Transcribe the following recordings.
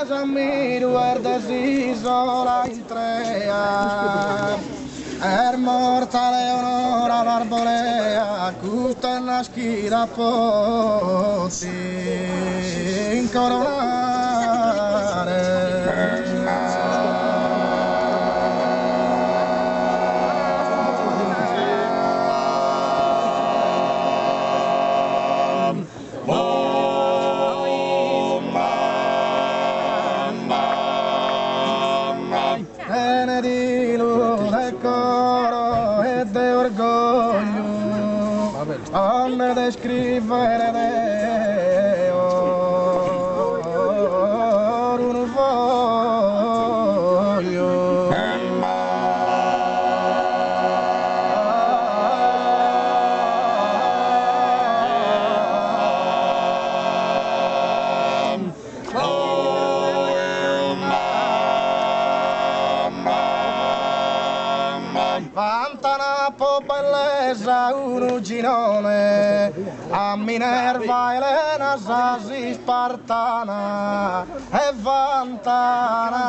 s'ammiru est de s'isola intrea. Est morta Leonora d'Arborea, custa est naschida po t'incoronare. Tenedilu de coro e de orgogliu, po nde descrivere deo unu fogliu. Vantana po bellesa unu ginone, a Minerva Elena sa Spartana e vantana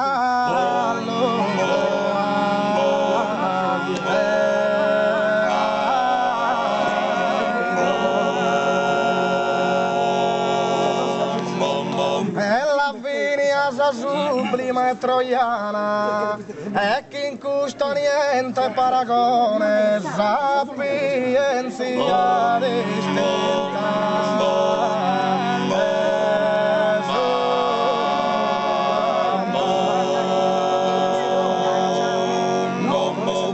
E Lavinia sa sublime troiana e chin custa niente paragone sapienzia distinta.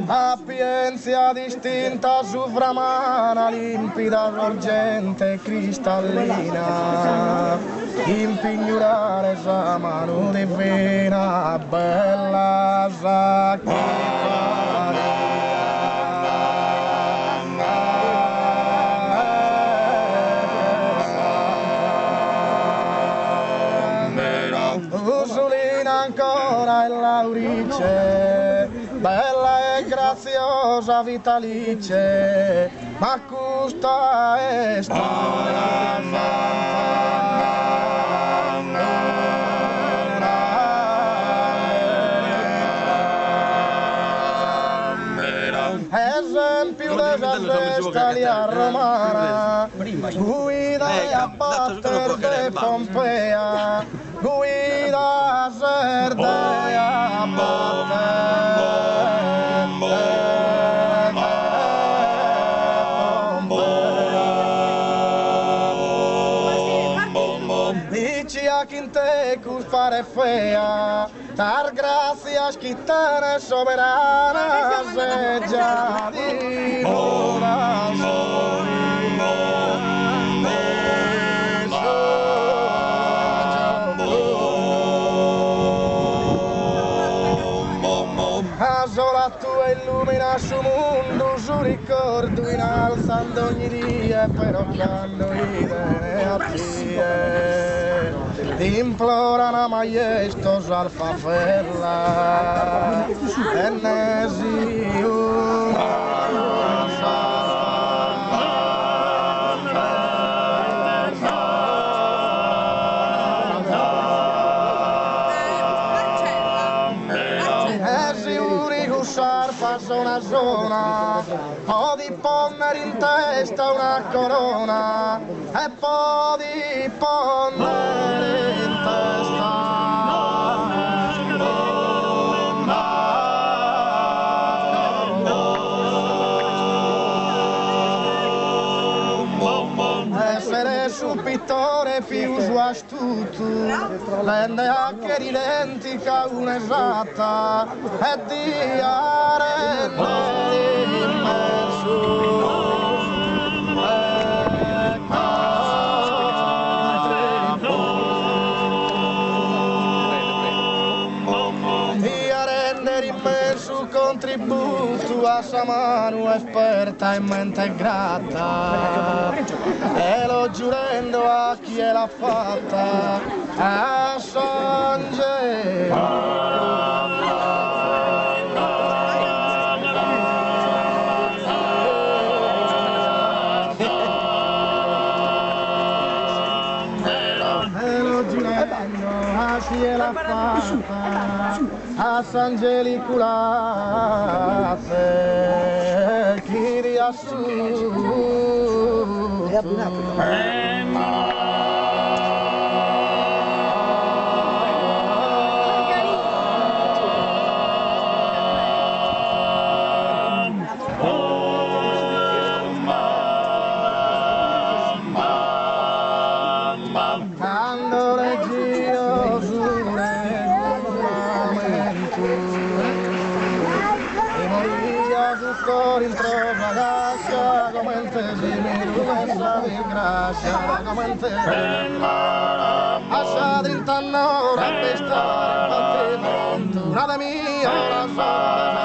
Sapienzia distinta sovramana, limpida sorgente cristallina, impignurare sa manu divina, bella sa Ursulina ancora e Laurice, bella e graziosa Vitalice, ma custa est una Esempiu de sa Vestalia romana, guida e abbater de Pompea, guida ses de abbater Dici a chin tecus paret fea, sas grazias chi tenes soberanas e già dimoras A sola tua illumina su mundu su ricordu inalzan ogni die però cando 'idene a tie t'implorana majestosa alfavella e nesi una E si uri cuss'arpa sona sona, po ti ponner in testa una corona, e po ti ponner in testa una Essere su pittore pius astutu, de nde 'acher identica un'esatta, e dia render immensu Dia render immensu contributu a sa manu esperta e mente grata, e lo giurendo a chie l'ha fatta, a S'Angelico. E lo giurendo A chie l'at fata a s'Angelicu Latte chi dd'iat sutu. Cando leggio su regulamentu Mi moria su coro intro sa cascia Comente si mi ruet sa disgrascia Comente A sa trintanora a pistare in patimentu Nade·mi ora s'ora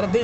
de